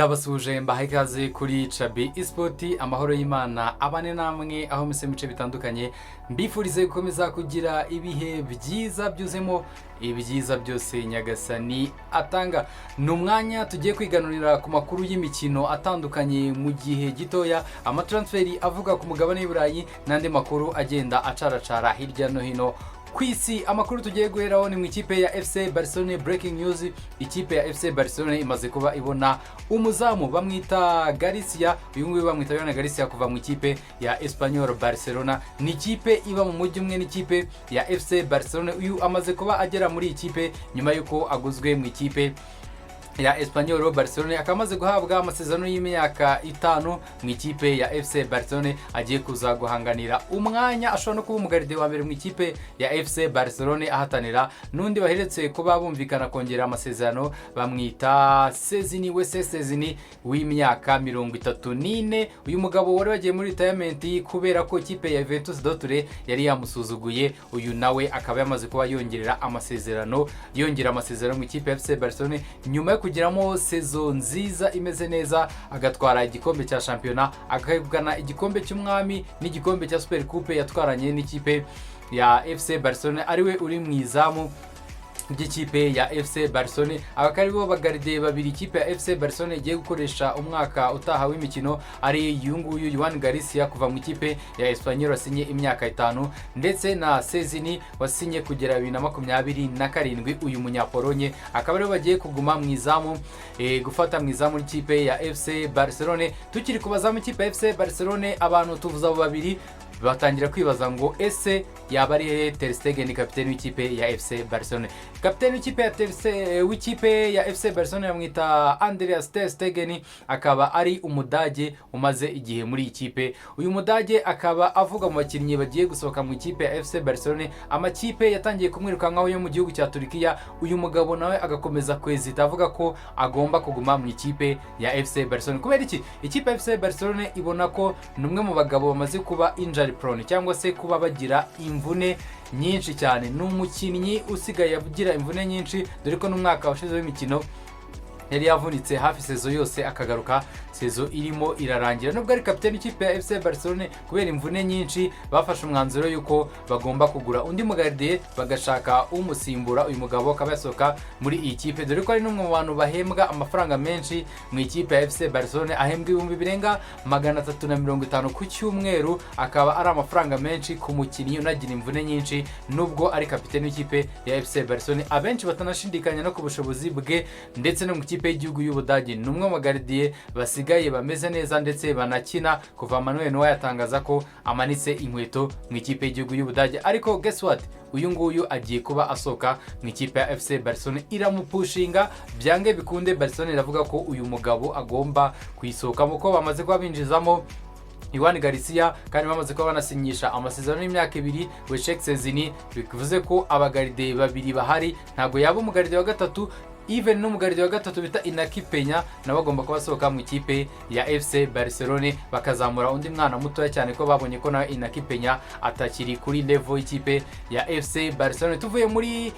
Ndabasuhuje, mbaha ikaze kuri Cabi Esport. Amahoro y'Imana abane namwe aho muse mu bice bitandukanye. Mbifurize gukomeza kugira ibihe byiza byuzemo ibyiza byose Nyagasani atanga. Ni umwanya tugiye kwiganurira ku makuru y'imikino atandukanye mu gihe gitoya, amatransfer avuga ku mugabane w'i Burayi n'andi makuru agenda acaracara hirya no hino ku isi. Amakuru tugiye guheraho ni mu ikipe ya FC Barcelone. Breaking news: ikipe ya FC Barcelone imaze kuba ibona umuzamu bamwita Garcia. Uyu nguyu bamwita Joan Garcia kuva mu ikipe ya Espanyol Barcelona. Ni ikipe iba mu mujyi umwe n'ikipe ya FC Barcelone. Uyu amaze kuba agera muri iyi kipe nyuma y'uko aguzwe mu ikipe ya Espanyol Barcelone, akaba amaze guhabwa amasezerano y'imyaka 5 mu ikipe ya FC Barcelone. Agiye kuza guhanganira umwanya, ashobora no kuba umugaride wa mbere mu ikipe ya FC Barcelone, ahatanira n'undi baheretse kuba bumvikana kongera amasezerano, bamwita Szczesny wese Szczesny w'imyaka 34. Uyu mugabo wari wagiye muri retirement kubera ko ikipe ya Juventus de Turin yari yamusuzuguye, uyu nawe akaba yamaze kuba yongerera amasezerano, yongera amasezerano mu ikipe ya FC Barcelone nyuma yo kugiramo saison nziza imeze neza, agatwara igikombe cya shampiyona, akegukana igikombe cy'umwami n'igikombe cya Super Coupe yatwaranye n'ikipe ya FC Barcelone, ariwe uri mu izamu ry'ikipe ya FC Barcelone. Aba akaba aribo bagaride babiri ikipe ya FC Barcelone igiye gukoresha umwaka utaha w'imikino, ari uyu nguyu Joan Garcia kuva mu ikipe ya Espanyol wasinye imyaka 5, ndetse na Szczesny wasinye kugera 2027. Uyu munyapolonye akaba aribo bagiye kuguma mu izamu, gufata mu izamu ry'ikipe ya FC Barcelone. Tukiri ku bazamu ikipe ya FC Barcelone, abantu tuvuze abo babiri, batangira kwibaza ngo ese yaba ari hehe Ter Stegen, kapiteni w'ikipe ya FC Barcelone? Kapiteni w'ikipe ya FC Barcelone bamwita Andreas Ter Stegen, akaba ari umudage umaze igihe muri iyi kipe. Uyu mudage akaba avuga mu bakinnyi bagiye gusohoka mu ikipe ya FC Barcelone. Amakipe yatangiye kumwirukankaho yo mu gihugu cya Turikiya, uyu mugabo nawe agakomeza kwezita avuga ko agomba kuguma mu ikipe ya FC Barcelone. Kubera iki? Ikipe ya FC Barcelone ibona ko ni umwe mu bagabo bamaze kuba injury prone, cyangwa se kuba bagira imvune nyinshi cyane. Ni umukinnyi usigaye agira imvune nyinshi, dore ko n'umwaka washize w'imikino yari yavunitse hafi saison yose, akagaruka saison irimo irarangira. Nubwo ari kapiteni w'ikipe ya FC Barcelone, kubera imvune nyinshi bafashe umwanzuro y'uko bagomba kugura undi mugaridiye, bagashaka umusimbura, uyu mugabo akaba yasohoka muri iyi kipe, dore ko ari n'umwe mu bantu bahembwa amafaranga menshi mu ikipe ya FC Barcelone. Ahembwa ibihumbi birenga 350 ku cyumweru, akaba ari amafaranga menshi ku mukinnyi unagira imvune nyinshi. Nubwo ari kapiteni w'ikipe ya FC Barcelone, abenshi batanashidikanya no ku bushobozi bwe, ndetse no mu ikipe y'igihugu y'Ubudage ni umwe mu bagaridiye basigaye bameze neza ndetse banakina, kuva Manuel Neuer yatangaza ko amanitse inkweto mu ikipe y'igihugu y'Ubudage. Ariko guess what? Uyu nguyu agiye kuba asohoka mu ikipe ya FC Barcelone. Iramupushinga byange bikunde. Barcelone iravuga ko uyu mugabo agomba kuyisohokamo, ko bamaze kuba binjizamo Joan Garcia kandi bamaze kuba banasinyisha amasezerano y'imyaka 2 Wojciech Szczesny. Bivuze ko abagaride babiri bahari, ntabwo yaba umugaride wa gatatu. Even n'umugaride wa gatatu bita Inaki Penya nawe agomba kuba asohoka mu ikipe ya FC Barcelone, bakazamura undi mwana mutoya cyane, ko babonye ko nawe Inaki Penya atakiri kuri level y'ikipe ya FC Barcelone. Tuvuye muri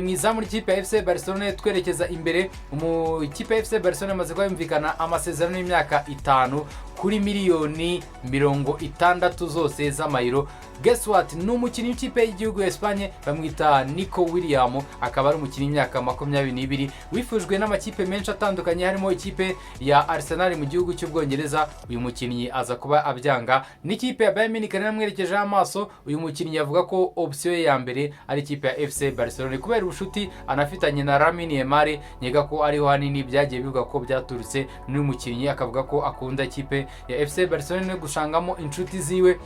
mu izamu ry'ikipe ya FC Barcelone, twerekeza imbere mu ikipe ya FC Barcelone. Amaze kuba yumvikana amasezerano y'imyaka 5 kuri miliyoni 60 zose z'amayero. Guess what? Ni umukinnyi w'ikipe y'igihugu ya Espagne bamwita Nico William, akaba ari umukinnyi w'imyaka 22 wifujwe n'amakipe menshi atandukanye, harimo ikipe ya Arsenal mu gihugu cy'Ubwongereza. Uyu mukinnyi aza kuba abyanga. N'ikipe ya Bayern Munich yaramwerekejeho amaso. Uyu mukinnyi avuga ko option ye ya mbere ari ikipe ya FC Barcelone kubera ubucuti anafitanye na Lamine Yamal. Nkeka ko ariho hanini byagiye bivuga ko byaturutse. N'uyu mukinnyi akavuga ko akunda ikipe ya FC Barcelone no gushangamo inshuti ziwe.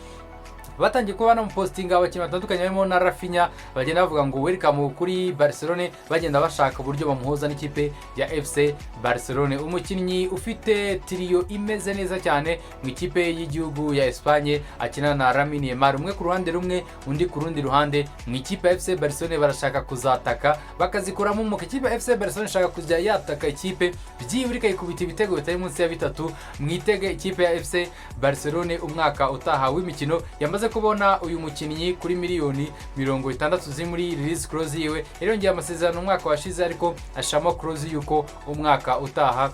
Batangiye kuba banamupositinga abakinnyi batandukanye harimo na Raphinha, bagenda bavuga ngo "Welcome kuri Barcelone", bagenda bashaka uburyo bamuhuza n'ikipe ya FC Barcelone. Umukinnyi ufite trio imeze neza cyane mu ikipe y'igihugu ya Espagne, akina na Lamine Yamal, umwe ku ruhande rumwe, undi ku rundi ruhande. Mu ikipe ya FC Barcelone barashaka kuzataka bakazikuramo umuka. Ikipe ya FC Barcelone ishaka kujya yataka ikipe byibura ikayikubita ibitego bitari munsi ya bitatu. Mwitege ikipe ya FC Barcelone umwaka utaha w'imikino yamaze kubona uyu mukinnyi kuri miliyoni 60 ziri muri release clause yiwe. Yarongeye amasezerano umwaka washize, ariko ashamo clause y'uko umwaka utaha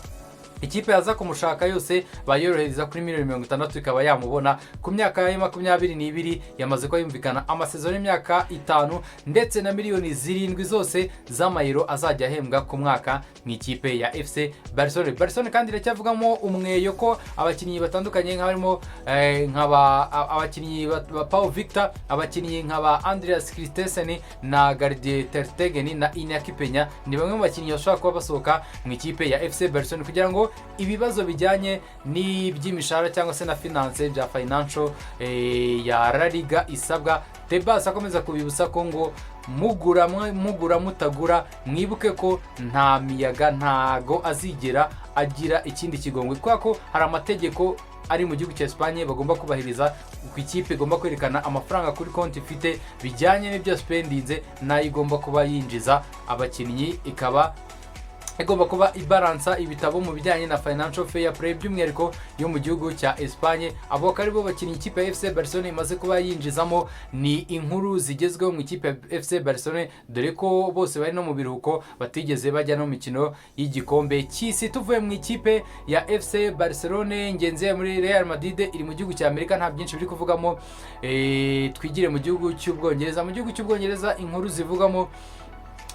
Ikipe yaza kumushaka yose bayorohereza kuri miliyoni 60 ikaba yamubona. Ku myaka ye 22, yamaze kuba yumvikana amasezerano y'imyaka 5 ndetse na miliyoni 7 zose z'amayero azajya ahembwa ku mwaka mu ikipe ya FC Barcelone. Barcelone kandi iracyavugamo umweyo ko abakinnyi batandukanye nk'abarimo nk'aba abakinnyi ba Pau Victor, abakinnyi nk'aba Andreas Christensen na Gardie Ter Stegen na Inaki Peña ni bamwe mu bakinnyi bashobora kuba basohoka mu ikipe ya FC Barcelone kugira ngo ibibazo bijyanye n'iby'imishahara cyangwa se na finance bya financial ya La Liga isabwa. Tebas akomeza kubibutsa ko ngo mugura mugura mutagura, mwibuke ko nta miyaga, ntago azigera agira ikindi kigongwe, kubera ko hari amategeko ari mu gihugu cya Espagne bagomba kubahiriza, ku ikipe igomba kwerekana amafaranga kuri konti ifite bijyanye n'ibyo spendinze n'ayo igomba kuba yinjiza abakinnyi, ikaba igomba kuba ibaransa ibitabo mu bijyanye na financial fair play, by'umwihariko yo mu gihugu cya Espagne. Abo akaba aribo bakinnyi ikipe ya FC Barcelona imaze kuba yinjizamo. Ni inkuru zigezweho mu ikipe ya FC Barcelona, dore ko bose bari no mu biruhuko, batigeze bajya no mu mikino y'igikombe cy'isi. Tuvuye mu ikipe ya FC Barcelona, ngenzi muri Real Madrid iri mu gihugu cya Amerika, nta byinshi biri kuvugamo. Twigire mu gihugu cy'Ubwongereza. Mu gihugu cy'Ubwongereza inkuru zivugamo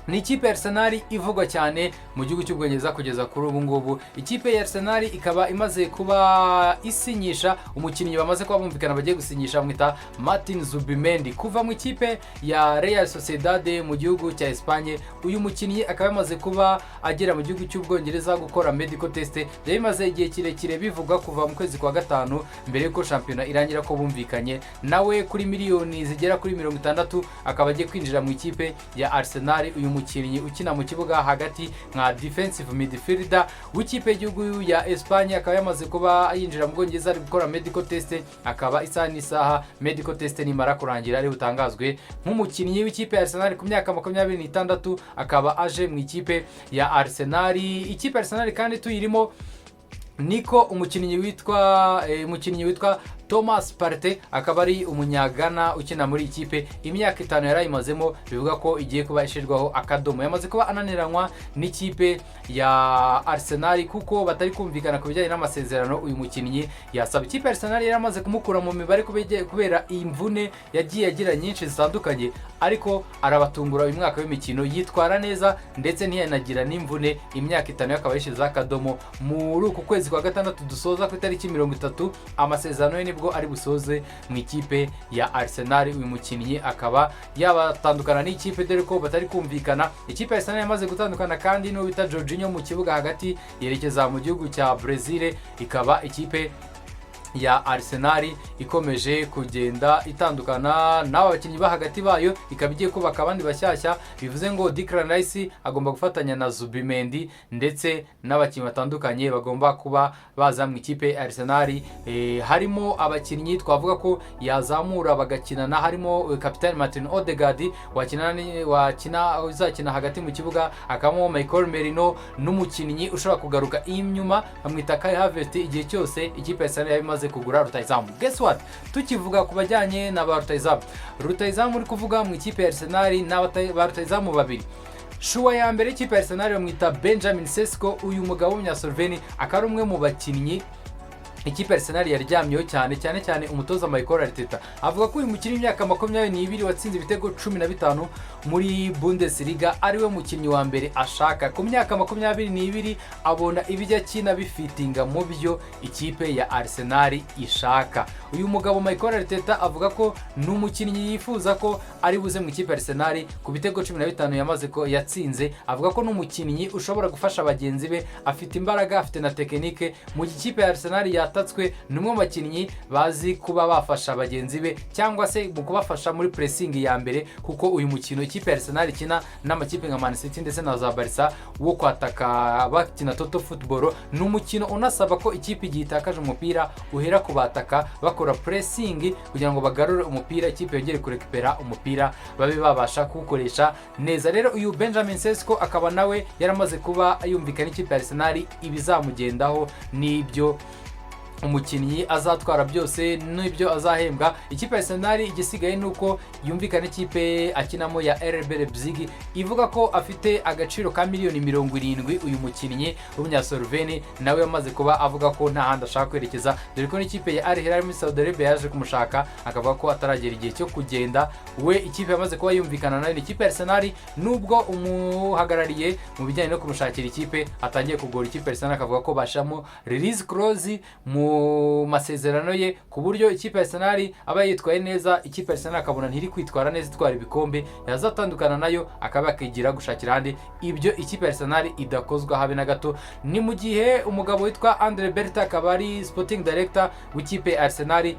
ni ikipe ya Arsenal ivugwa cyane mu gihugu cy'Ubwongereza kugeza kuri ubu ngubu. Ikipe ya Arsenal ikaba imaze kuba isinyisha umukinnyi bamaze kuba bumvikana, bagiye gusinyisha, bamwita Martin Zubimendi kuva mu ikipe ya Real Sociedad mu gihugu cya Espagne. Uyu mukinnyi akaba yamaze kuba agera mu gihugu cy'Ubwongereza gukora medical test. Byari bimaze igihe kirekire bivugwa kuva mu kwezi kwa gatanu mbere y'uko shampiyona irangira ko bumvikanye nawe kuri miliyoni zigera kuri 60, akaba agiye kwinjira mu ikipe ya Arsenal. Uyu mukinnyi ukina mu kibuga hagati nka defensive midfielder w'ikipe y'igihugu ya Espagne akaba yamaze kuba yinjira mu Bwongereza, ari gukora medical test, akaba isaha n'isaha medical test nimara kurangira ari butangazwe nk'umukinnyi w'ikipe ya Arsenal. Ku myaka 26 akaba aje mu ikipe ya Arsenal. Ikipe ya Arsenal kandi tuyirimo, niko umukinnyi witwa Thomas Partey, akaba ari Umunyagana ukina muri ikipe, imyaka 5 yari ayimazemo, bivuga ko igiye kuba ishyirwaho akadomo. Yamaze kuba ananiranywa n'ikipe ya Arsenal kuko batari kumvikana ku bijyanye n'amasezerano uyu mukinnyi yasaba. Ikipe ya Arsenal yari amaze kumukura mu mibare kubera imvune yagiye agira nyinshi zitandukanye, ariko arabatungura uyu mwaka w'imikino yitwara neza ndetse ntiyanagira n'imvune. Imyaka 5 akaba yashyizeho akadomo muri uku kwezi kwa gatandatu dusoza ku itariki 30, amasezerano ye nibwo ari busoze mu ikipe ya Arsenal. Uyu mukinnyi akaba yabatandukana n'ikipe dore ko batari kumvikana. Ikipe ya Arsenal yamaze gutandukana kandi n'uwo bita Jorginho mu kibuga hagati, yerekeza mu gihugu cya Brazil. Ikaba ikipe ya Arsenal ikomeje kugenda itandukana n'aba bakinnyi ba hagati bayo, ikaba igiye kubaka abandi bashyashya, bivuze ngo Declan Rice agomba gufatanya na Zubimendi ndetse n'abakinnyi batandukanye bagomba kuba baza mu ikipe ya Arsenal. Harimo abakinnyi twavuga ko yazamura bagakinana, harimo kapitani Martin Odegaard wakina wakina uzakina hagati mu kibuga, hakabamo Mikel Merino n'umukinnyi ushobora kugaruka inyuma bamwita Kai Havertz, igihe cyose ikipe ya Arsenal yaba imaze kugura rutayizamu. Guess what, tukivuga ku bajyanye na ba rutayizamu, rutayizamu uri kuvuga mu ikipe ya Arsenal ni ba rutayizamu babiri. Choix ya mbere y'ikipe ya Arsenal bamwita Benjamin Sesko. Uyu mugabo w'Umunyasolveni akaba ari umwe mu bakinnyi ikipe ya Arsenal yaryamyeho cyane cyane cyane. Umutoza Mikel Arteta avuga ko uyu mukinnyi w'imyaka 22 watsinze ibitego 15 muri Bundesliga ariwe mukinnyi wa mbere ashaka. Ku myaka 22 abona ibyo akina bifitinga mu byo ikipe ya Arsenal ishaka. Uyu mugabo Mikel Arteta avuga ko ni umukinnyi yifuza ko ari buze mu ikipe ya Arsenal. Ku bitego 15 yamaze ko yatsinze, avuga ko ni umukinnyi ushobora gufasha bagenzi be, afite imbaraga, afite na technique. Mu gikipe ya Arsenal yatatswe, ni umwe mu bakinnyi bazi kuba bafasha bagenzi be cyangwa se mu kubafasha muri pressing ya mbere, kuko uyu mukino ikipe ya Arsenal ikina n'amakipe nka Man City ndetse na za Barca wo kwataka bakina total football, ni umukino unasaba ko ikipe igihe itakaje umupira uhera ku bataka bakora pressing kugira ngo bagarure umupira, ikipe yongere kurekipera umupira babe babasha kuwukoresha neza. Rero uyu Benjamin Sesko akaba nawe yaramaze kuba yumvikana ikipe ya Arsenal ibizamugendaho n'ibyo Umukinnyi azatwara byose n'ibyo azahembwa. Ikipe ya Arsenal, igisigaye ni uko yumvikana ikipe akinamo ya RB Leipzig ivuga ko afite agaciro ka miliyoni 70. Uyu mukinnyi w'umunyasoloveni nawe yamaze kuba avuga ko nta handi ashaka kwerekeza, dore ko n'ikipe ya Al Hilal muri Saudi Arabia yaje kumushaka, akavuga ko ataragera igihe cyo kugenda. We ikipe yamaze kuba yumvikana nayo ni ikipe ya Arsenal, nubwo umuhagarariye mu bijyanye no kumushakira ikipe atangiye kugora ikipe ya Arsenal, akavuga ko bashamo release clause mu masezerano ye, ku buryo ikipe ya Arsenal aba yitwaye neza, ikipe ya Arsenal akabona ntiri kwitwara neza itwara ibikombe, yazatandukana nayo akaba yakigira gushakira ahandi. Ibyo ikipe ya Arsenal idakozwa habe na gato. Ni mu gihe umugabo witwa Andre Berta, akaba ari sporting director w'ikipe ya Arsenal,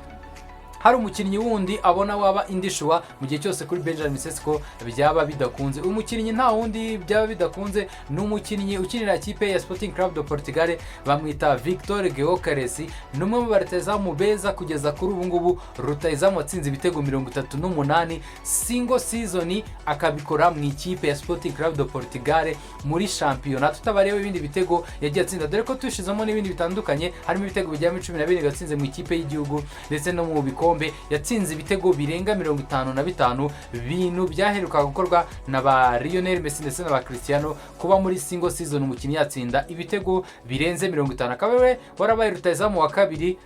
hari umukinnyi wundi abona waba indi choix mu gihe cyose kuri Benjamin Sesko byaba bidakunze. Uyu mukinnyi nta wundi byaba bidakunze, ni umukinnyi ukinira ikipe ya Sporting Club de Portugal, bamwita Victor Gyökeres. Ni umwe mu barutayizamu beza kugeza kuri ubu ngubu, rutayizamu watsinze ibitego 38 single season, akabikora mu ikipe ya Sporting Club de Portugal muri shampiyona, tutabareho ibindi bitego yagiye atsinda, dore ko tushizemo n'ibindi bitandukanye, harimo ibitego bigera muri 17 yatsinze mu ikipe y'igihugu, ndetse no mu bikombe yatsinze ibitego birenga 55, bintu byaherukaga gukorwa na ba Lionel Messi ndetse na ba Cristiano, kuba muri single season umukinnyi yatsinda ibitego birenze 50. Akaba we warabaye rutayizamu wa kabiri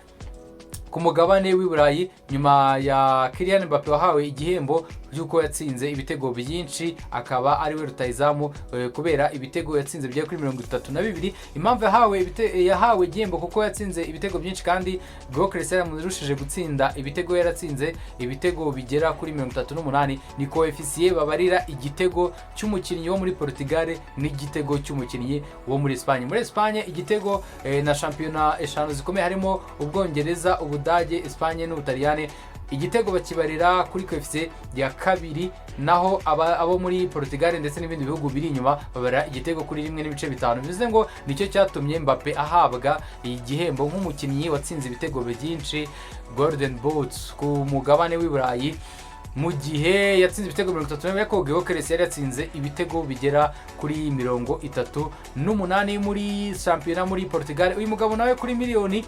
ku mugabane w'i Burayi nyuma ya Kylian Mbappe wahawe igihembo by'uko yatsinze ibitego byinshi, akaba ari we rutayizamu kubera ibitego yatsinze bigera kuri 32. Impamvu yahawe igihembo kuko yatsinze ibitego byinshi, kandi Gyökeres yaramurushije gutsinda ibitego, yaratsinze ibitego bigera kuri 38, ni coefficient babarira igitego cy'umukinnyi wo muri Portugal n'igitego cy'umukinnyi wo muri Espagne. Muri Espagne igitego na shampiyona eshanu zikomeye harimo Ubwongereza, Ubudage, Espagne n'Ubutaliyani, igitego bakibarira kuri coefficient ya 2, naho abo muri Portugal ndetse n'ibindi bihugu biri inyuma babara igitego kuri 1.5. Bivuze ngo nicyo cyatumye Mbappe ahabwa igihembo nk'umukinnyi watsinze ibitego byinshi, Golden Boots, ku mugabane w'i Burayi, mu gihe yatsinze ibitego 31, ariko Gyökeres yari yatsinze ibitego bigera kuri 38 muri shampiyona muri Portugal. Uyu mugabo nawe kuri miliyoni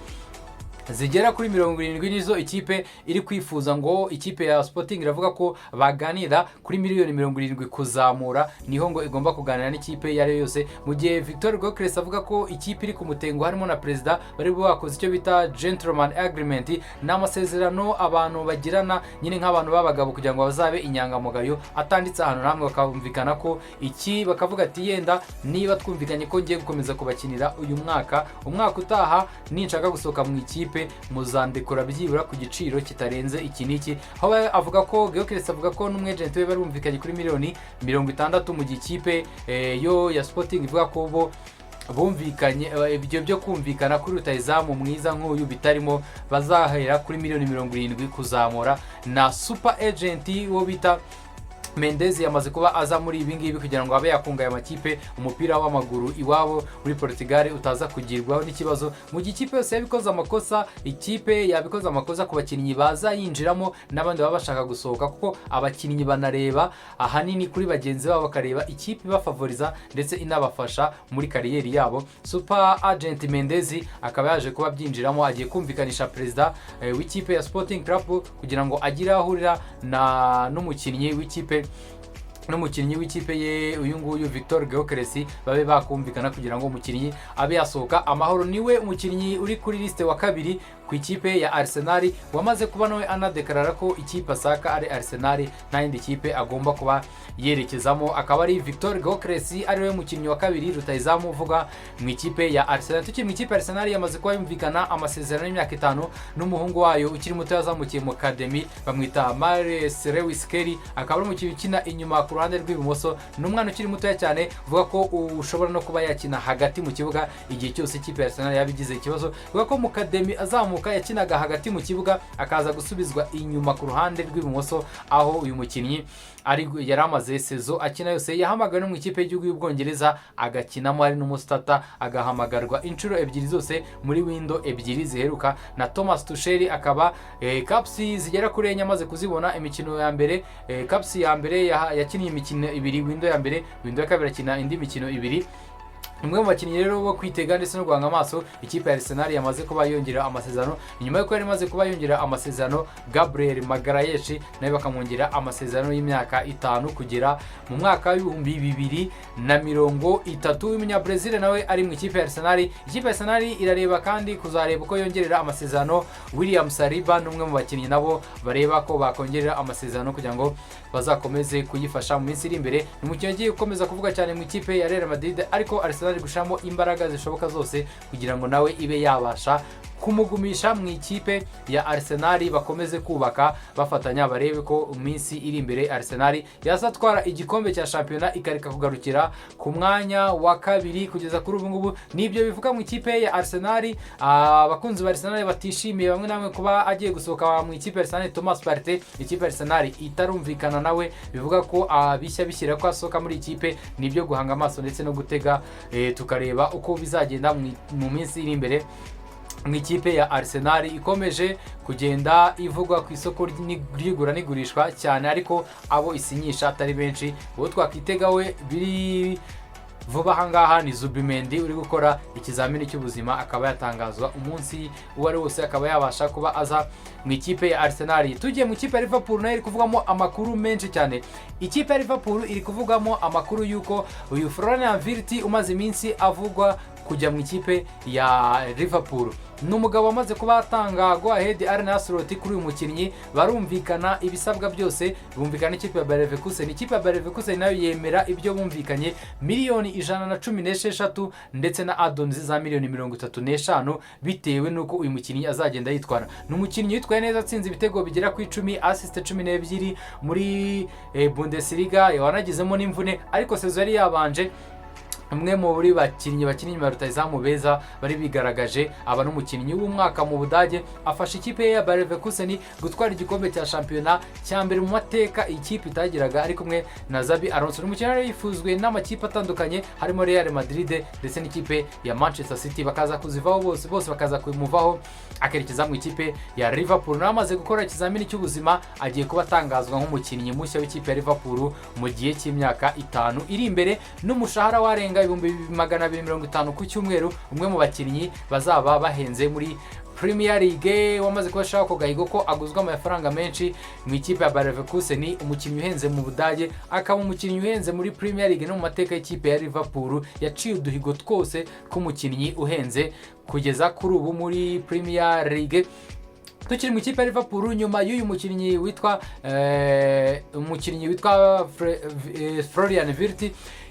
zigera kuri 70 nizo ikipe iri kwifuza. Ngo ikipe ya Sporting iravuga ko baganira kuri miliyoni 70 kuzamura, niho ngo igomba kuganira n'ikipe iyo ari yo yose, mu gihe Victor Gyökeres avuga ko ikipe iri ku mutengo harimo na perezida bari bakoze icyo bita gentleman agreement. Ni amasezerano abantu bagirana nyine nk'abantu b'abagabo kugira ngo bazabe inyangamugayo, atanditse ahantu hamwe, bakumvikana ko iki, bakavuga ati: "Yenda niba twumvikanye ko ngiye gukomeza kubakinira uyu mwaka, umwaka utaha ninshaka gusohoka mu ikipe muzandekura byibura ku giciro kitarenze iki n'iki." Aho avuga ko Gyökeres avuga ko n'umwejenti we bari bumvikanye kuri miliyoni 60, mu gihe ikipe yo ya Sporting ivuga ko bo bumvikanye ibyo byo kumvikana kuri rutayizamu mwiza nk'uyu bitarimo, bazahera kuri miliyoni 70 kuzamura. Na super agent wo bita Mendez yamaze kuba aza muri ibi ngibi kugira ngo abe yakunga aya makipe, umupira w'amaguru iwabo muri Portugal utaza kugirwaho n'ikibazo, mu gihe ikipe yose yabikoze amakosa, ikipe yabikoze amakosa ku bakinnyi baza yinjiramo n'abandi baba bashaka gusohoka, kuko abakinnyi banareba ahanini kuri bagenzi babo, bakareba ikipe ibafavoriza ndetse inabafasha muri carrière yabo. Super agent Mendez akaba yaje kuba abyinjiramo, agiye kumvikanisha perezida w'ikipe ya Sporting Club kugira ngo agire aho ahurira na n'umukinnyi w'ikipe ye uyu nguyu Victor Gyökeres, babe bakumvikana kugira ngo umukinnyi abe yasohoka amahoro. Niwe umukinnyi uri kuri liste wa kabiri ku ikipe ya Arsenal, wamaze kuba nawe anadekarara ko ikipe asaka ari Arsenal, nta yindi kipe agomba kuba yerekezamo. Akaba ari Victor Gyökeres, ari we mukinnyi wa kabiri rutayizamu uvuga mu ikipe ya Arsenal. Tukiri mu ikipe ya Arsenal, yamaze kuba yumvikana amasezerano y'imyaka 5 n'umuhungu wayo ukiri muto yazamukiye mu academy, bamwita Myles Lewis-Skelly, akaba ari umukinnyi ukina inyuma ku ruhande rw'ibumoso. Ni umwana ukiri mutoya cyane, uvuga ko ushobora no kuba yakina hagati mu kibuga igihe cyose ikipe ya Arsenal yaba igize ikibazo. Uvuga ko mu academy azamuka yakinaga hagati mu kibuga, akaza gusubizwa inyuma ku ruhande rw'ibumoso, aho uyu mukinnyi ari yari amaze saison akina yose. Yahamagawe no mu ikipe y'igihugu y'Ubwongereza, agakinamo ari n'umustarter, agahamagarwa inshuro ebyiri zose muri window ebyiri ziheruka na Thomas Tuchel. Akaba caps zigera kuri enye amaze kuzibona. Imikino ya mbere, caps ya mbere yakinnye imikino ibiri window ya mbere, window ya kabiri akina indi mikino ibiri. Umwe mu bakinnyi rero bo kwitega ndetse no guhanga amaso ikipe ya Arsenal yamaze kuba yongera amasezerano, nyuma y'uko yari imaze kuba yongera amasezerano Gabriel Magalhaes, nawe bakamwongera amasezerano y'imyaka 5 kugera mu mwaka w'2030. W'umunyabrazil nawe ari mu ikipe ya Arsenal. Ikipe ya Arsenal irareba kandi kuzareba uko yongerera amasezerano William Saliba, ni umwe mu bakinnyi nabo bareba ko bakongerera amasezerano kugira ngo bazakomeze kuyifasha mu minsi iri imbere. Ni umukinnyi ugiye gukomeza kuvuga cyane mu ikipe ya Real Madrid, ariko Arsenal iri gushyiramo imbaraga zishoboka zose kugira ngo nawe ibe yabasha kumugumisha mu ikipe ya Arsenal, bakomeze kubaka bafatanya, barebe ko mu minsi iri imbere Arsenal yazatwara igikombe cya shampiyona, ikareka kugarukira ku mwanya wa kabiri kugeza kuri ubu ngubu. Nibyo bivuga mu ikipe ya Arsenal. Abakunzi ba Arsenal batishimiye bamwe na bamwe kuba agiye gusohoka mu ikipe ya Arsenal. Thomas Partey, ikipe ya Arsenal itarumvikana nawe, bivuga ko bishya bishyira ko asohoka muri ikipe. Nibyo guhanga amaso ndetse no gutega, tukareba uko bizagenda mu minsi iri imbere mu ikipe ya Arsenal, ikomeje kugenda ivugwa ku isoko ry'igura n'igurishwa cyane, ariko abo isinyisha atari benshi. Uwo twakitega we biri vuba ahangaha ni Zubimendi, uri gukora ikizamini cy'ubuzima, akaba yatangazwa umunsi uwo ari wose, akaba yabasha kuba aza mu ikipe ya Arsenal. Tugiye mu ikipe ya Liverpool, nayo iri kuvugamo amakuru menshi cyane. Ikipe ya Liverpool iri kuvugamo amakuru y'uko uyu Florian Wirtz umaze iminsi avugwa kujya mu ikipe ya Liverpool, ni umugabo wamaze kuba atanga go ahead Arne Slot kuri uyu mukinnyi. Barumvikana ibisabwa byose, bumvikana n'ikipe ya Bayer Leverkusen. Ikipe ya Bayer Leverkusen nayo yemera ibyo bumvikanye, miliyoni 116 ndetse na add-ons za miliyoni 35, bitewe n'uko uyu mukinnyi azagenda yitwara. Ni umukinnyi witwaye neza, atsinze ibitego bigera ku 10, assist 12 muri Bundesliga, wanagizemo n'imvune, ariko saison yari yabanje umwe muri bakinnyi bakina inyuma ya rutahizamu beza bari bigaragaje, aba n'umukinnyi w'umwaka mu Budage, afasha ikipe ye ya Bayer Leverkusen gutwara igikombe cya shampiyona cya mbere mu mateka ikipe itagiraga, ari kumwe na Xabi Alonso. Ni umukinnyi wari yifuzwe n'amakipe atandukanye harimo Real Madrid ndetse n'ikipe ya Manchester City, bakaza kuzivaho bose, bose bakaza kumuvaho, akerekeza mu ikipe ya Liverpool. Nawe amaze gukora ikizamini cy'ubuzima, agiye kuba atangazwa nk'umukinnyi mushya w'ikipe ya Liverpool mu gihe cy'imyaka 5 iri imbere, n'umushahara warenga 250,000 ku cyumweru, umwe mu bakinnyi bazaba bahenze muri Premier League, wamaze kuba ashaka ako gahigo ko aguzwa amafaranga menshi mu ikipe ya Bayer Leverkusen, umukinnyi uhenze mu Budage, akaba umukinnyi uhenze muri Premier League no mu mateka y'ikipe ya Liverpool. Yaciye uduhigo twose tw'umukinnyi uhenze kugeza kuri ubu muri Premier League. Tukiri mu ikipe ya Liverpool, nyuma y'uyu mukinnyi witwa umukinnyi witwa Florian Wirtz,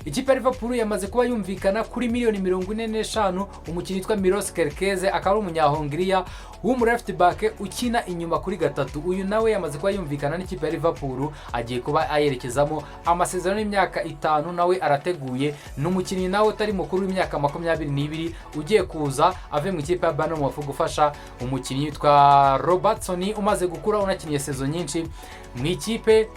ikipe ya Liverpool yamaze kuba yumvikana kuri miliyoni 45 umukinnyi witwa Milos Kerkez, akaba ari umunyahongiriya w'umu left back ukina inyuma kuri gatatu. Uyu nawe yamaze kuba yumvikana n'ikipe ya Liverpool, agiye kuba ayerekezamo, amasezerano y'imyaka 5 nawe arateguye. Ni umukinnyi nawe utari mukuru w'imyaka 22, ugiye kuza ave mu ikipe ya Bournemouth gufasha umukinnyi witwa Robertson umaze gukura, unakiniye saison nyinshi mu ikipe,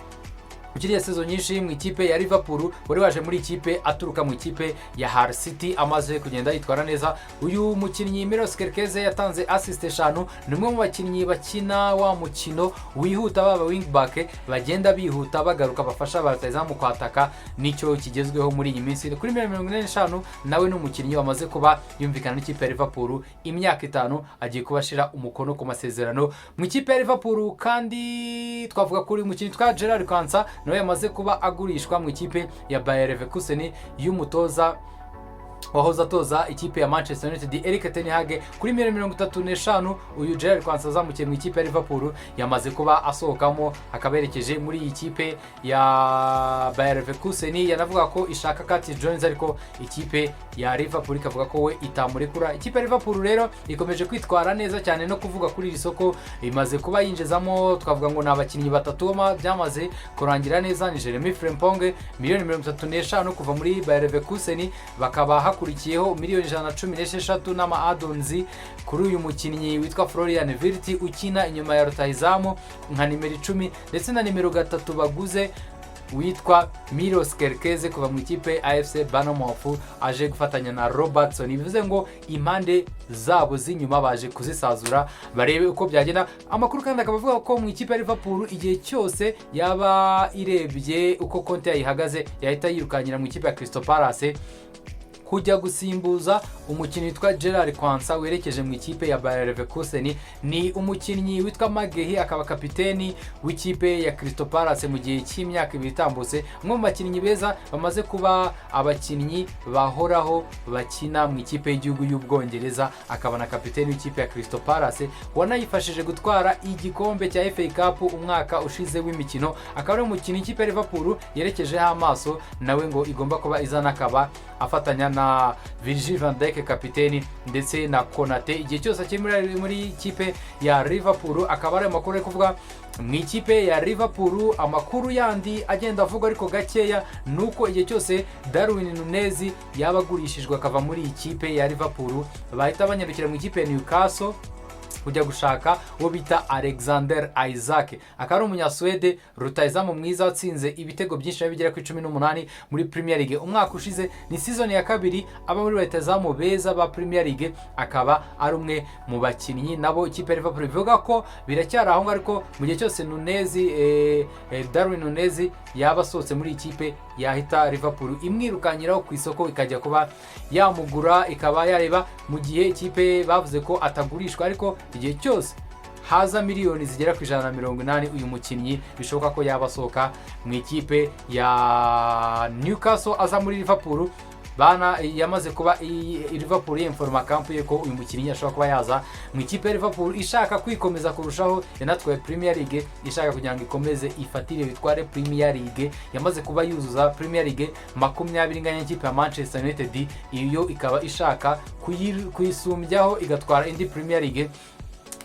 ukiriye saison nyinshi mu ikipe ya Liverpool, wari waje muri ikipe aturuka mu ikipe ya Hull City, amaze kugenda yitwara neza. Uyu mukinnyi Milos Kerkez yatanze assist eshanu, ni umwe mu bakinnyi bakina wa mukino wihuta, baba wing back bagenda bihuta bagaruka, bafasha ba rutahizamu kwataka, nicyo kigezweho muri iyi minsi. Kuri miliyoni 45, nawe ni umukinnyi wamaze kuba yumvikana n'ikipe ya Liverpool, imyaka 5, agiye kuba ashyira umukono ku masezerano mu ikipe ya Liverpool. Kandi twavuga kuri uyu mukinnyi twa Jarell Quansah, nawe yamaze kuba agurishwa mu ikipe ya Bayer Leverkusen y'umutoza wahoze atoza ikipe ya Manchester United, Erik ten Hag, kuri miliyoni 35. Uyu Jarell Quansah azamukiye mu ikipe ya Liverpool, yamaze kuba asohokamo, akaba yerekeje muri iyi kipe ya Bayer Leverkusen. Yanavuga ko ishaka Curtis Jones, ariko ikipe ya Liverpool ikavuga ko we itamurekura. Ikipe ya Liverpool rero ikomeje kwitwara neza cyane no kuvuga kuri iri soko, imaze kuba yinjizamo, twavuga ngo ni abakinnyi batatu byamaze kurangira neza. Ni Jeremy Frimpong, miliyoni 35 kuva muri Bayer Leverkusen, bakaba hakurikiyeho miliyoni 116 n'ama add-ons kuri uyu mukinnyi witwa Florian Wirtz ukina inyuma ya rutahizamu nka nimero 10, ndetse na nimero 3 baguze witwa Milos Kerkez kuva mu ikipe AFC Bournemouth, aje gufatanya na Robertson. Bivuze ngo impande zabo z'inyuma baje kuzisazura, barebe uko byagenda. Amakuru kandi akaba avuga ko mu ikipe ya Liverpool, igihe cyose yaba irebye uko konti yayo ihagaze, yahita yirukankira mu ikipe ya Crystal Palace. Kujya gusimbuza umukinnyi witwa Jarell Quansah werekeje mu ikipe ya Bayer Leverkusen. Ni umukinnyi witwa Magehi, akaba kapiteni w'ikipe ya Crystal Palace mu gihe cy'imyaka 2 itambutse, umwe mu bakinnyi beza bamaze kuba abakinnyi bahoraho bakina mu ikipe y'igihugu y'Ubwongereza, akaba na kapiteni w'ikipe ya Crystal Palace wanayifashije gutwara igikombe cya FA Cup umwaka ushize w'imikino. Akaba ari umukinnyi ikipe ya Liverpool yerekejeho amaso, nawe ngo igomba kuba izana, akaba afatanya na Virgil van Dijk kapiteni ndetse na Konate igihe cyose akiri muri ikipe ya Liverpool. Akaba ari amakuru ari kuvuga mu ikipe ya Liverpool. Amakuru yandi agenda avugwa ariko gakeya ni uko igihe cyose Darwin Nunez yaba agurishijwe akava muri iyi kipe ya Liverpool, bahita banyarukira mu ikipe ya Newcastle kujya gushaka uwo bita Alexander Isak, akaba ari Umunyasuwede, rutayizamu mwiza watsinze ibitego byinshi bigera kuri 18 muri Premier League umwaka ushize. Ni season ya kabiri aba muri rutayizamu beza ba Premier League, akaba ari umwe mu bakinnyi nabo ikipe ya Liverpool bivuga ko biracyari aho ngaho. Ariko mu gihe cyose Nunez Darwin Nunez yaba asohotse muri iyi kipe, yahita Liverpool imwirukanyiraho ku isoko, ikajya kuba yamugura, ikaba yareba mu gihe ikipe bavuze ko atagurishwa. Ariko igihe cyose haza miliyoni zigera ku 180, uyu mukinnyi bishoboka ko yaba asohoka mu ikipe ya Newcastle aza muri Liverpool. Bana yamaze kuba Liverpool yemforoma camp ye ko uyu mukinnyi ashobora kuba yaza mu ikipe ya Liverpool ishaka kwikomeza kurushaho. Yanatwaye Premier League, ishaka kugira ngo ikomeze ifatire bitware Premier League. Yamaze kuba yuzuza Premier League 20 inganya n'ikipe ya Manchester United, iyo ikaba ishaka kuyisumbyaho igatwara indi Premier League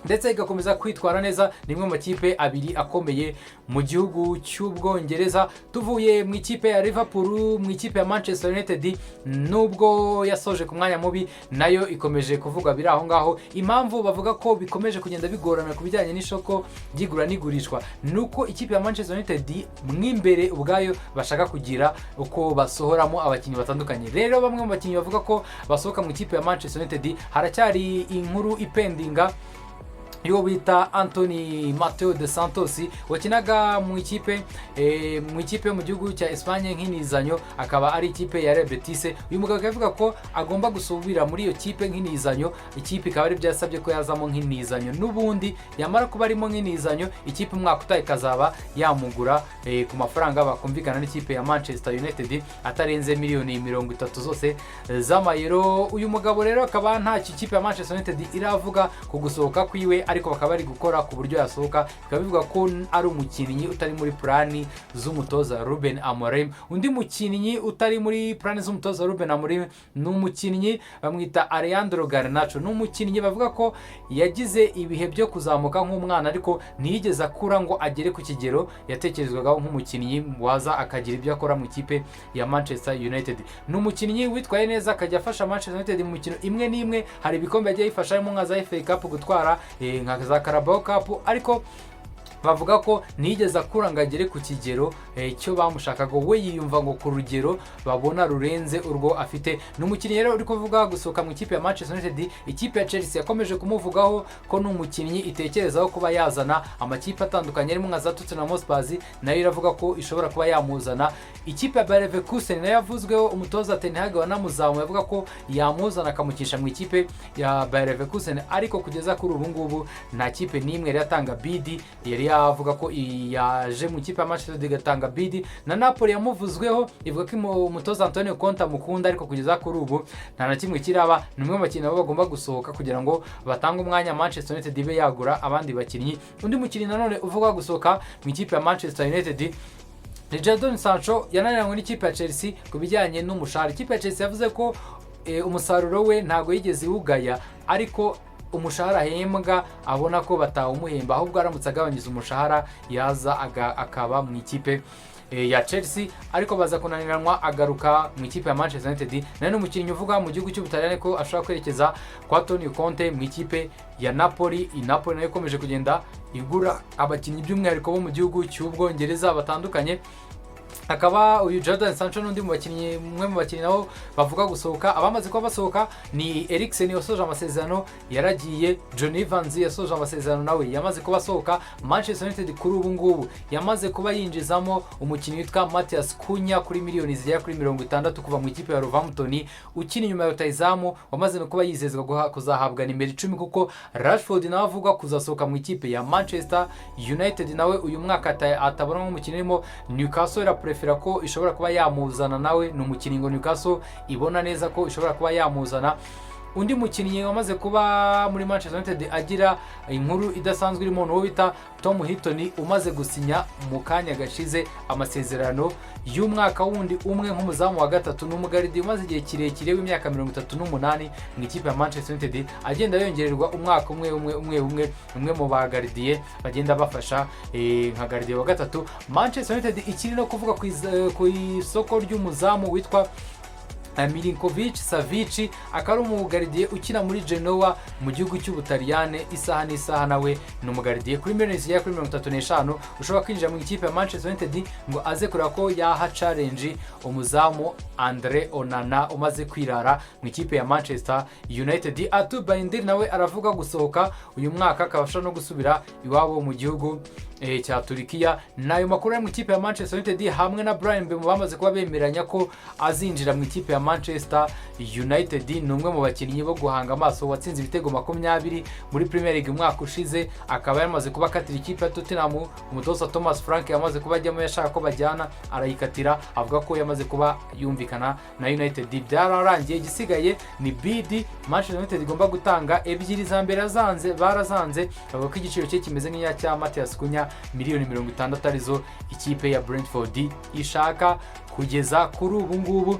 ndetse igakomeza kwitwara neza. Ni imwe mu makipe abiri akomeye mu gihugu cy'Ubwongereza. Tuvuye mu ikipe ya Liverpool, mu ikipe ya Manchester United, nubwo yasoje ku mwanya mubi, nayo ikomeje kuvuga biri aho ngaho. Impamvu bavuga ko bikomeje kugenda bigorana ku bijyanye n'isoko ry'igura n'igurishwa ni uko ikipe ya Manchester United mo imbere ubwayo bashaka kugira uko basohoramo abakinnyi batandukanye. Rero bamwe mu bakinnyi bavuga ko basohoka mu ikipe ya Manchester United, haracyari inkuru ipendinga y'uwo bita Anthony Mateo de Santos wakinaga mu ikipe yo mu gihugu cya Espagne nk'inizanyo, akaba ari ikipe ya Real Betis. Uyu mugabo akaba avuga ko agomba gusubira muri iyo kipe nk'inizanyo, ikipe ikaba ari byasabye ko yazamo nk'inizanyo n'ubundi. Yamara kuba arimo nk'inizanyo, ikipe umwaka utaha ikazaba yamugura ku mafaranga bakumvikana n'ikipe ya Manchester United, atarenze miliyoni 30 zose z'amayero. Uyu mugabo rero akaba ntacyo ikipe ya Manchester United iravuga ku gusohoka kwiwe, ariko bakaba bari gukora ku buryo yasohoka. Bikaba bivuga ko ari umukinnyi utari muri plan z'umutoza Ruben Amorim. Undi mukinnyi utari muri plan z'umutoza Ruben Amorim ni umukinnyi bamwita Alejandro Garnacho. Ni umukinnyi bavuga ko yagize ibihe byo kuzamuka nk'umwana, ariko ntiyigeze akura ngo agere ku kigero yatekerezwagaho nk'umukinnyi waza akagira ibyo akora mu ikipe ya Manchester United. Ni umukinnyi witwaye neza, akajya afasha Manchester United mu mikino imwe n'imwe. Hari ibikombe yagiye yifasha harimo nka za FA Cup gutwara, nka za Carabao Cup, ariko bavuga ko ntiyigeze akura ngo agere ku kigero cyo bamushakaga. We yiyumva ngo ku rugero babona rurenze urwo afite. Ni umukinnyi rero uri kuvuga gusohoka mu ikipe ya Manchester United. Ikipe ya Chelsea yakomeje kumuvugaho ko ni umukinnyi itekerezaho kuba yazana. Amakipe atandukanye arimo nka za Tottenham Hotspur nayo iravuga ko ishobora kuba yamuzana. Ikipe ya Bayer Leverkusen nayo yavuzweho, umutoza Ten Hag wanamuzamuye avuga ko yamuzana akamukinisha mu ikipe ya Bayer Leverkusen, ariko kugeza kuri ubu ngubu nta kipe n'imwe yari yatanga bid, yari yavuga ko yaje mu ikipe ya Manchester United igatanga bid. Na Napoli yamuvuzweho, ivuga ko umutoza Antonio Conte amukunda, ariko kugeza kuri ubu nta na kimwe kiraba. Ni umwe mu bakinnyi nabo bagomba gusohoka kugira ngo batange umwanya Manchester United ibe yagura abandi bakinnyi. Undi mukinnyi nanone uvuga gusohoka mu ikipe ya Manchester United ni Jadon Sancho. Yananiranywe n'ikipe ya Chelsea ku bijyanye n'umushahara. Ikipe ya Chelsea yavuze ko umusaruro we ntabwo yigeze iwugaya, ariko umushahara ahembwa abona ko batawumuhemba, ahubwo aramutse agabanyije umushahara yaza akaba mu ikipe ya Chelsea, ariko baza kunaniranwa, agaruka mu ikipe ya Manchester United. Nawe ni umukinnyi uvuga mu gihugu cy'Ubutaliyani ko ashobora kwerekeza kwa Antonio Conte mu ikipe ya Napoli. I Napoli nayo ikomeje kugenda igura abakinnyi, by'umwihariko bo mu gihugu cy'Ubwongereza batandukanye. Akaba uyu Jadon Sancho n'undi mu bakinnyi, umwe mu bakinnyi nabo bavuga gusohoka. Abamaze kuba basohoka ni Eriksen wasoje amasezerano yaragiye, John Evans yasoje amasezerano nawe yamaze kuba asohoka. Manchester United kuri ubu ngubu yamaze kuba yinjizamo umukinnyi witwa Matheus Cunha kuri miliyoni zigera kuri 60 kuva mu ikipe ya Wolverhampton, ukina inyuma ya rutahizamu, wamaze no kuba yizezwa kuzahabwa nimero 10, kuko Rashford nawe avugwa kuzasohoka mu ikipe ya Manchester United, nawe uyu mwaka atabona nk'umukinnyi urimo. Newcastle iraprefera ko ishobora kuba yamuzana, nawe ni umukinnyi ngo Newcastle ibona neza ko ishobora kuba yamuzana. Undi mukinnyi wamaze kuba muri Manchester United agira inkuru idasanzwe irimo ni uwo bita Tom Heaton, umaze gusinya mu kanya gashize amasezerano y'umwaka wundi umwe nk'umuzamu wa gatatu. Ni umugaridi umaze igihe kirekire w'imyaka 38 mu ikipe ya Manchester United, agenda yongererwa umwaka umwe umwe umwe umwe, umwe mu bagaridiye bagenda bafasha nka gardien wa gatatu. Manchester United ikiri no kuvuga ku isoko ry'umuzamu witwa Milinkovic Savic, akaba ari umugaridiye ukina muri Genoa mu gihugu cy'Ubutaliyane. Isaha n'isaha nawe ni umugaridiye kuri miliyoni zigera kuri 35 ushobora kwinjira mu ikipe ya Manchester United ngo aze kureba ko yaha challenge umuzamu Andre Onana umaze kwirara mu ikipe ya Manchester United. Altay Bayindir nawe aravuga gusohoka uyu mwaka, akaba ashobora no gusubira iwabo mu gihugu cya Turikiya. Ni ayo makuru ari mu ikipe ya Manchester United, hamwe na Bryan Mbeumo bamaze kuba bemeranya ko azinjira mu ikipe ya Manchester United. Ni umwe mu bakinnyi bo guhanga amaso, watsinze ibitego 20 muri Premier League umwaka ushize, akaba yamaze kuba akatira ikipe ya Tottenham. Umutoza Thomas Frank yamaze kuba ajyamo, yashaka ko bajyana arayikatira, avuga ko yamaze kuba yumvikana na United, byararangiye, igisigaye ni bid Manchester United igomba gutanga. Ebyiri za mbere yazanze, barazanze, bavuga ko igiciro cye kimeze nk'icya Matheus Cunha, miliyoni 60 arizo ikipe ya Brentford ishaka kugeza kuri ubu ngubu.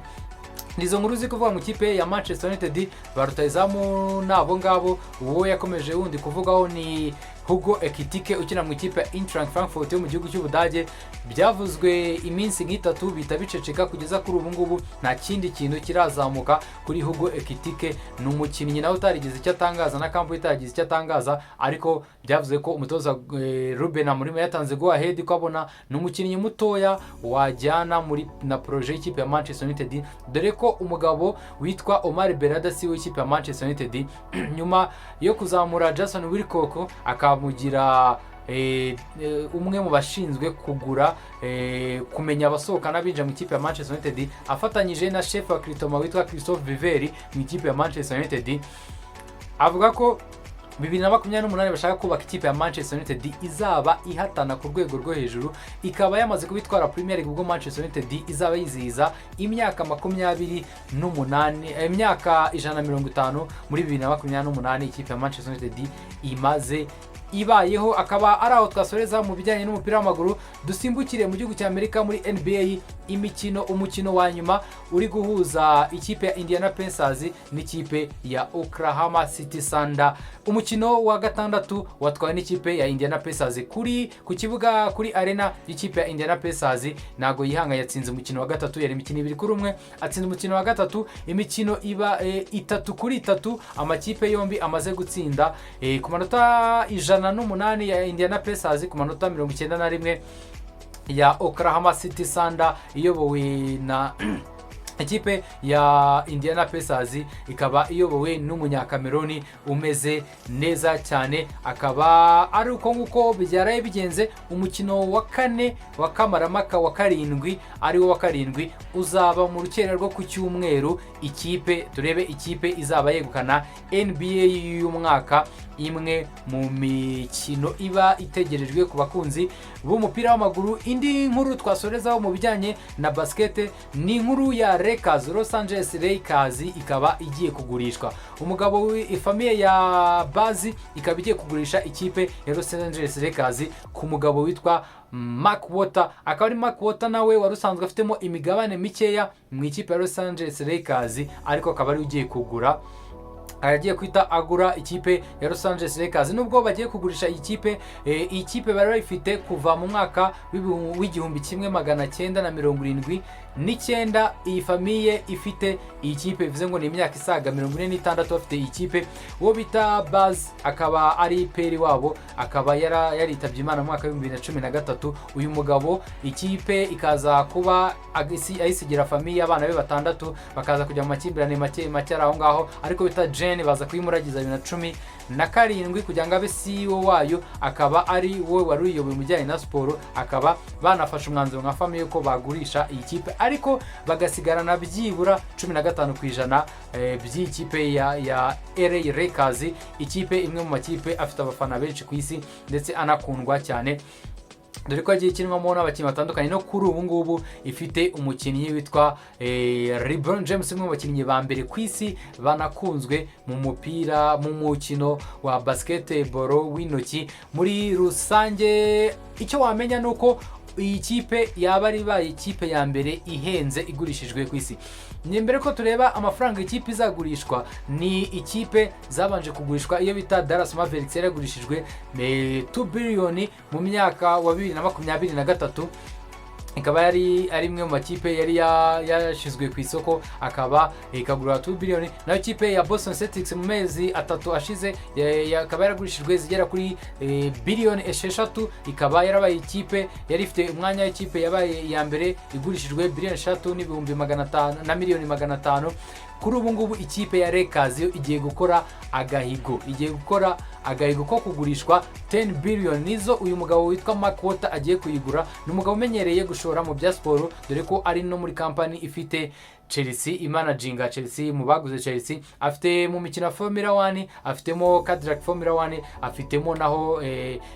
Nizo nkuru ziri kuvuga mu ikipe ya Manchester United. Ba rutahizamu ni abo ngabo. Uwo yakomeje wundi kuvugaho ni Hugo Ekitike ukina mu ikipe ya Eintracht Frankfurt yo mu gihugu cy'Ubudage. Byavuzwe iminsi nk'itatu bihita biceceka, kugeza kuri ubu ngubu nta kindi kintu kirazamuka kuri Hugo Ekitike. Ni umukinnyi nawe utarigeze icyo atangaza, na camp itaragize icyo atangaza, ariko byavuze ko umutoza Ruben Amorim yatanze go ahead ko abona ni umukinnyi mutoya wajyana muri na projet y'ikipe ya Manchester United, dore ko umugabo witwa Omar Berrada, si w'ikipe ya Manchester United, nyuma yo kuzamura Jason Wilcox akamugira umwe mu bashinzwe kugura, kumenya abasohoka n'abinjira mu ikipe ya Manchester United, afatanyije na chef wa recrutement witwa Christophe Vivell mu ikipe ya Manchester United, avuga ko 2028 bashaka kubaka ikipe ya Manchester United izaba ihatana ku rwego rwo hejuru, ikaba yamaze kubitwara Premier League ubwo Manchester United izaba yizihiza imyaka 28, imyaka 150 muri 2028 ikipe ya Manchester United imaze ibayeho. Akaba ari aho twasoreza mu bijyanye n'umupira w'amaguru. Dusimbukire mu gihugu cya Amerika muri NBA, imikino, umukino wa nyuma uri guhuza ikipe ya Indiana Pacers n'ikipe ya Oklahoma City Thunder. Umukino wa gatandatu watwawe n'ikipe ya Indiana Pacers ku kibuga, kuri arena y'ikipe ya Indiana Pacers. Ntabwo yihanga, yatsinze umukino wa gatatu, yari imikino 2-1, atsinze umukino wa gatatu, imikino iba 3-3. Amakipe yombi amaze gutsinda ku manota 108 ya Indiana Pacers ku manota 91 ya Oklahoma City Thunder, iyobowe na ikipe ya Indiana Pacers, ikaba iyobowe n'Umunyakameroni umeze neza cyane. Akaba ari uko nguko byaraye bigenze. Umukino wa kane wa kamaramaka wa karindwi, ari wo wa karindwi, uzaba mu rukerera rwo ku cyumweru. Ikipe, turebe ikipe izaba yegukana NBA y'uyu mwaka, imwe mu mikino iba itegerejwe ku bakunzi b'umupira w'amaguru. Indi nkuru twasorezaho mu bijyanye na basket ni inkuru ya Lakers, Los Angeles Lakers ikaba igiye kugurishwa. Umugabo w'ifamille ya Bazi ikaba igiye kugurisha ikipe ya Los Angeles Lakers ku mugabo witwa Mark Water. Akaba ari Mark Water nawe wari usanzwe afitemo imigabane mikeya mu ikipe ya Los Angeles Lakers, ariko akaba ari ugiye kugura. Agiye kwita agura ikipe ya Los Angeles Lakers. Nubwo bagiye kugurisha iyi kipe, iyi kipe bari bayifite kuva mu mwaka w'1979. Iyi famille ifite iyi kipe, bivuze ngo ni imyaka isaga 46 bafite iyi kipe. Uwo bita Baz akaba ari père wabo, akaba yaritabye Imana mu mwaka w'2013. Uyu mugabo ikipe ikaza kuba ayisigira famille, abana be batandatu bakaza kujya mu makimbirane make make ari aho ngaho, ariko bita Jane baza kuyimuragiza 2017 kugira ngo abe CEO wayo, akaba ari we wari uyiyoboye mu bijyanye na siporo. Akaba banafashe umwanzuro nka famille ko bagurisha iyi kipe, ariko bagasigarana byibura 15% by'iyi kipe ya LA Lakers, ikipe imwe mu makipe afite abafana benshi ku isi ndetse anakundwa cyane, dore ko yagiye ikinwamo n'abakinnyi batandukanye. No kuri ubu ngubu ifite umukinnyi witwa LeBron James, umwe mu bakinnyi ba mbere ku isi banakunzwe mu mupira, mu mukino wa basketball w'intoki muri rusange. Icyo wamenya ni uko iyi kipe yaba ari ibaye ikipe ya mbere ihenze igurishijwe ku isi. Ni mbere ko tureba amafaranga ikipe izagurishwa, ni ikipe zabanje kugurishwa. Iyo bita Dallas Mavericks yaragurishijwe 2 biliyoni mu myaka wa 2023, ikaba yari ari imwe mu makipe yari yashyizwe ku isoko, akaba ikagura 2 biliyoni. Nayo kipe ya Boston Celtics mu mezi 3 ashize akaba yaragurishijwe zigera kuri biliyoni 6, ikaba yarabaye ikipe yari ifite umwanya w'ikipe yabaye iya mbere igurishijwe biliyoni 6 n'ibihumbi 500 na miliyoni 500. Kuri ubu ngubu ikipe ya Lakers yo igiye gukora agahigo, igiye gukora agahigo ko kugurishwa 10 billion nizo uyu mugabo witwa Mark Walter agiye kuyigura. Ni umugabo umenyereye gushora mu bya siporo, dore ko ari no muri kampani ifite Chelsea, imanaginga Chelsea, mu baguze Chelsea. Afite mu mikino ya Formula 1, afitemo Cadillac Formula 1, afitemo naho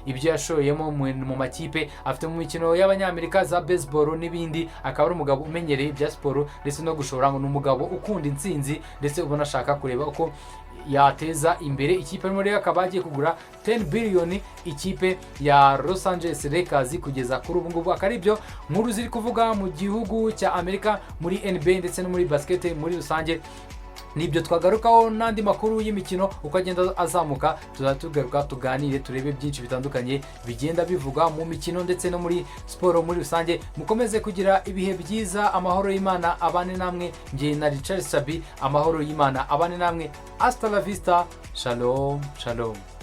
ibyo yashoyemo mu makipe, afite mu mikino y'Abanyamerika za baseball n'ibindi. Akaba ari umugabo umenyereye ibya siporo ndetse no gushora. Ngo ni umugabo ukunda intsinzi ndetse ubona ashaka kureba uko yateza imbere ikipe arimo. Rero akaba agiye kugura 10 billion ikipe ya Los Angeles Lakers. Kugeza kuri ubu ngubu akaba ari ibyo nkuru ziri kuvuga mu gihugu cya Amerika muri NBA ndetse no muri basket muri rusange. Nibyo twagarukaho, n'andi makuru y'imikino uko agenda azamuka tuzajya tugaruka tuganire, turebe byinshi bitandukanye bigenda bivugwa mu mikino ndetse no muri siporo muri rusange. Mukomeze kugira ibihe byiza, amahoro y'Imana abane namwe. Njye na Richard Sabi, amahoro y'Imana abane namwe. Hasta la vista, shalom shalom.